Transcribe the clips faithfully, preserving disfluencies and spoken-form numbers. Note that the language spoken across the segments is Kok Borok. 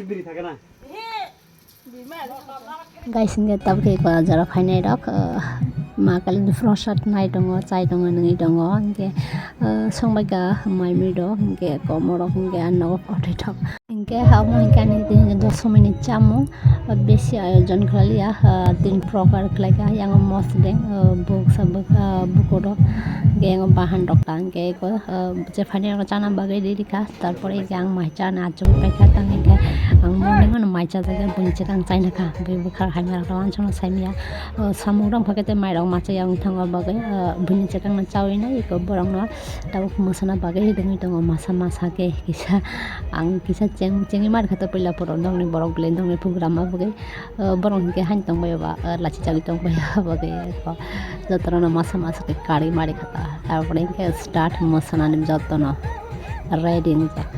se biri thaka na. Guys, hingke tabuk khe kora jora phainai rok, ah, ma kali ni prosad nai tongo, chai tongo, nungwi tongo, hingke, ah, songbai ka mai mui rok, hingke komo rok, hingke ang nogo kothai thok. Hingke amo hingke ani tini doso minute chamung, ah, besi ayojon khlai ya, ah, tin prokar khlai ka, yang mosdeng, ah, buk sa buk, ah, buko rok, hingke yang bahan rok ta, hingke ko, ah, je phainai rok chana bagwi riri ka. Tarpore hingke ang mai chana achugwi paikha, tang hingke ang morning ano mai chajagwi buini chwkang chainakha, bui bwkha hamya rok uansukno saimanya. O samung rok phakhe tei mai rok ma chaya wng thango bagwi, o buini chwkangno chawi nai eko borokno tabuk mwsana bagwi hidingwi tongo masa masa khe kisa ang kisa cheng chengwi mankha to puila borok nokni borok belai nokni bugrama bagwi. O borok hingke haino tongbaio ba, o lachi chagwi tongbaio bagwi eko jotono masa masa khe karwi mari kha ta. Tarpore hingke start mosanani jotono ready wngjak.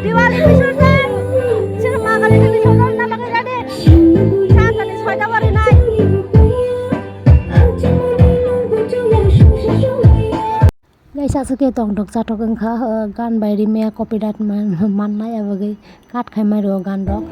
Diwali bisurte, sir Magali bisurte na bagwi ready. Santani soita bari nai. Guys, aswk khe tongthok chathok wngkha, uh, gan bai rimaya copyright man, mannai, abagwi cut khai mai rwo gan rok.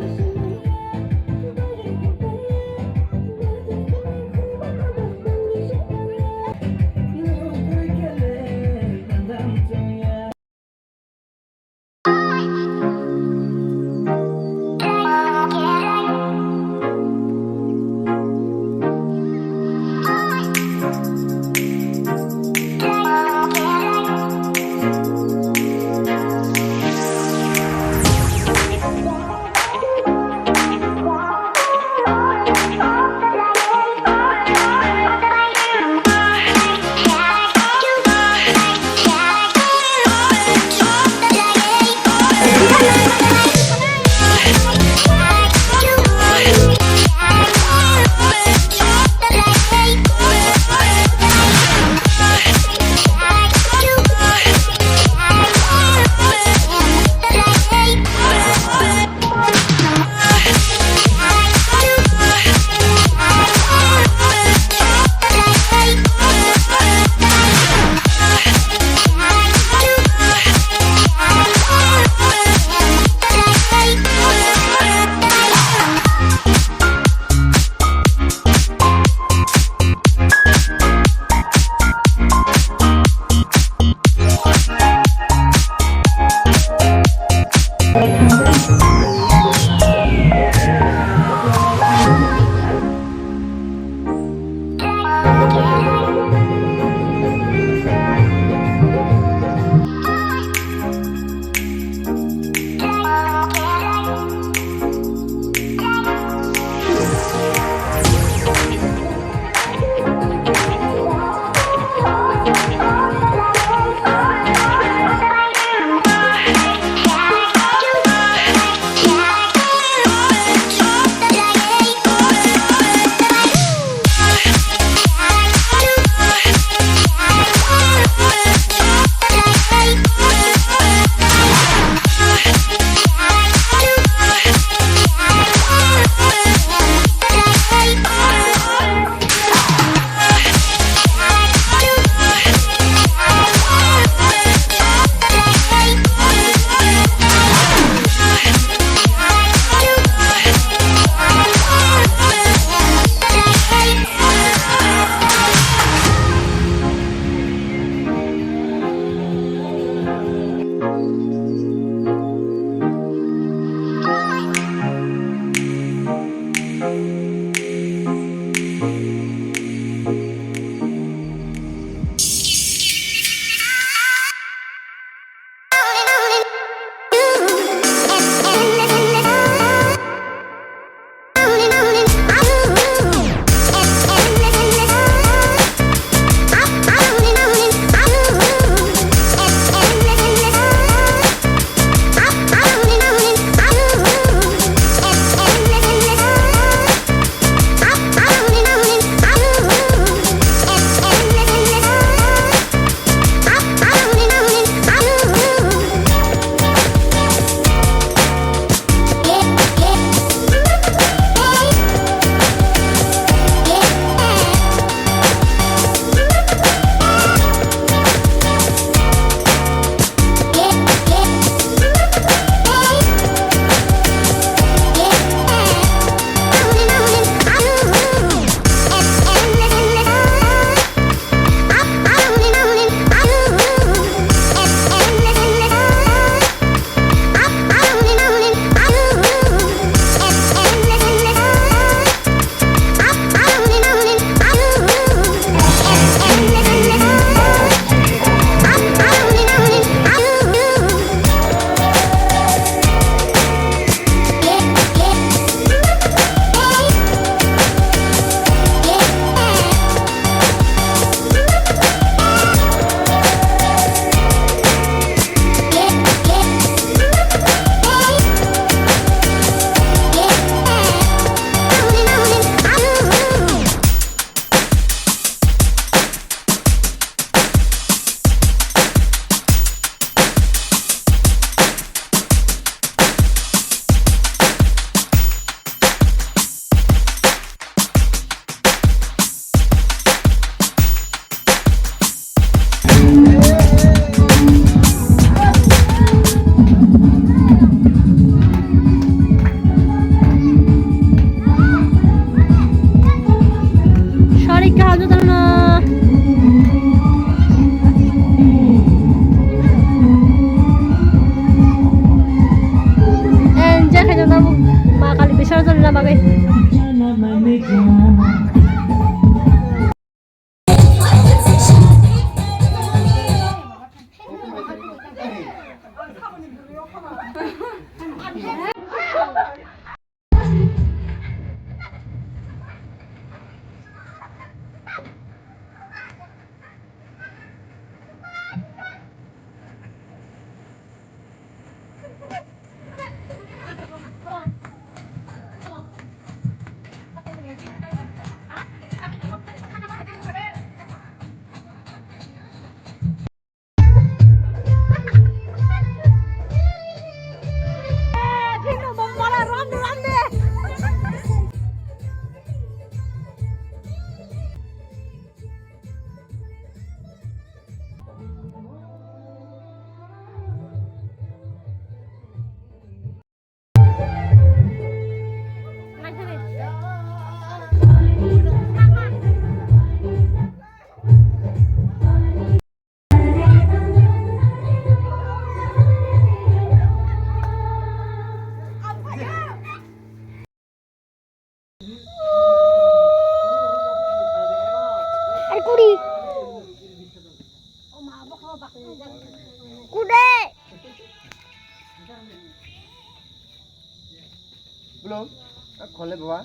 Khole baba.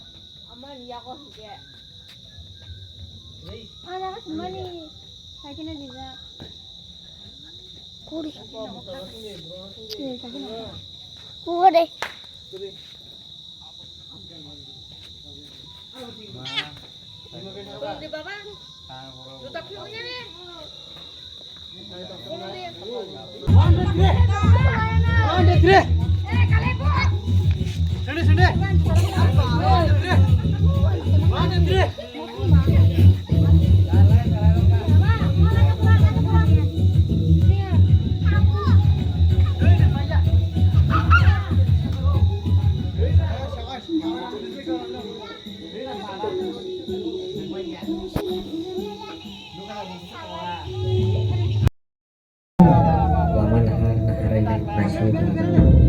Amar yago hige. Ana mani sakina dija. Kuri. Kuri. Lama nahar nahar naising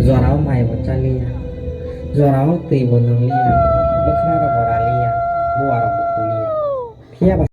jorao maibo chaliya, jorao twibo nwngliya, bwkhrarokbo raliya, buarokbo kuliya. Phiya ba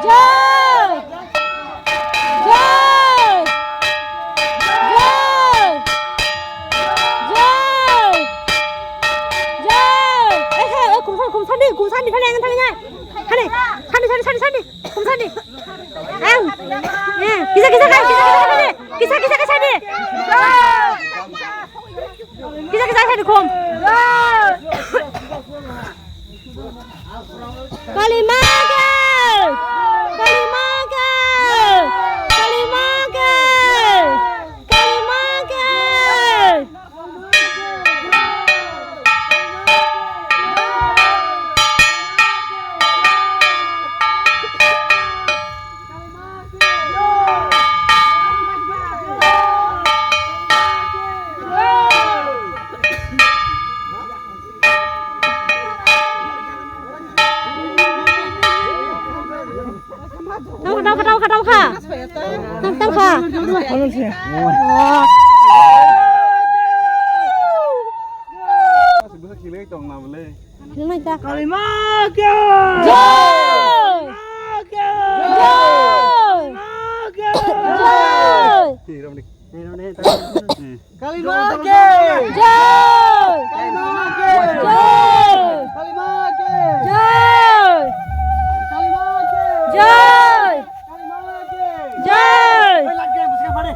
Jai! Jai! Jai! Jai! Eh, eh, eh, kumsani, kumsani, kumsani, thani, thani, thani, thani. Thani, thani, thani, thani. Kumsani. Ang. Eh, kisa, kisa, kisa, kisa, kisa, kisa, kisa, kisa, kisa. Kisa, kisa, thani, kum. Kali ma ke! Kali ma ke! Kali ma ke! Kali ma ke! Tau kha, tau kha, tau kha, tau kha. Tau, tau kha. Oh. Kalima ke! Jai! Kalima ke! Jai! Jai! Kalima ke! Jai! Kalima ke! Jai! Kalima ke! Jai! Kalima ke! Jai! Kalima ke! Jai! Kalima ke!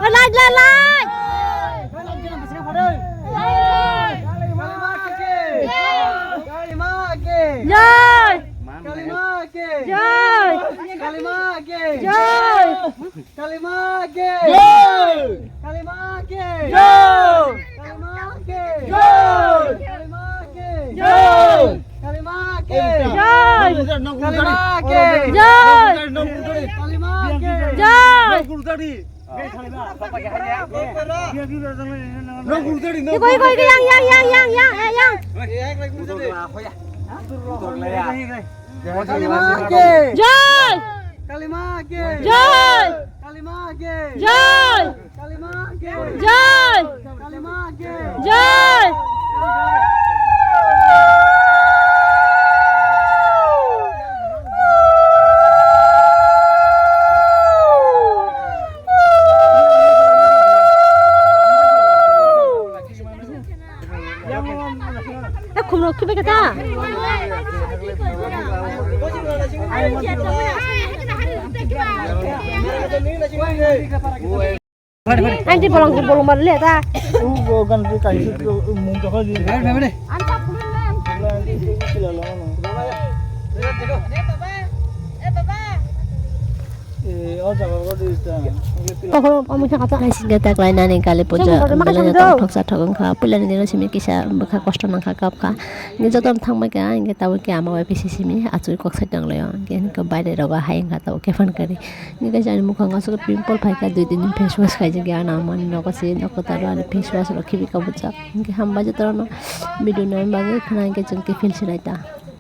Light, light, light! Kalima ke! Kalima ke! Jai! Kalima ke! Jai! Kalima ke! Jai! Kalima ke! Jai! Kalima ke! Jai! Kalima ke! Jai! Kalima ke! Jai! Kalima ke! Jai! Kalima ke! Jai! Kalima ke! Jai! Iko, iko, iko, yang, yang, yang, yang, yang, eh, yang. Kalima ke! Jai! Kalima ke! Jai! Kalima ke! Jai! Kalima ke! Jai! Kalima ke! Jai! Eh, khumrok khibai kata. Anti bolong bolong bar le ta. U bo gan ri kai su mung to khali. Eh, o jaga ko di ta. Kokoro omo sa kata. Naisingkhe taklainani kali puja, Seng kotor ma belai kasam joto do. Thoksa thok wngkha. Puilani dino simi kisa bwkha kosto nangkha, kapkha. Hingke jotono thangbai kha, hingke tabuk khe ama bai pisi simi achugwi kok sai tonglaio. Hingke, hingke baire rogo hai wngkha tabuk khe phan kari. Hingke kaisa ani mukhango aswk pimple phaikha, dui din face wash khaijak ya, ano amani nogo se, nogo taro ani face wash rok khibi kha bwchak. Hingke hambai jotono video nai bagwi khna hingke chwng kiphil sinai ta.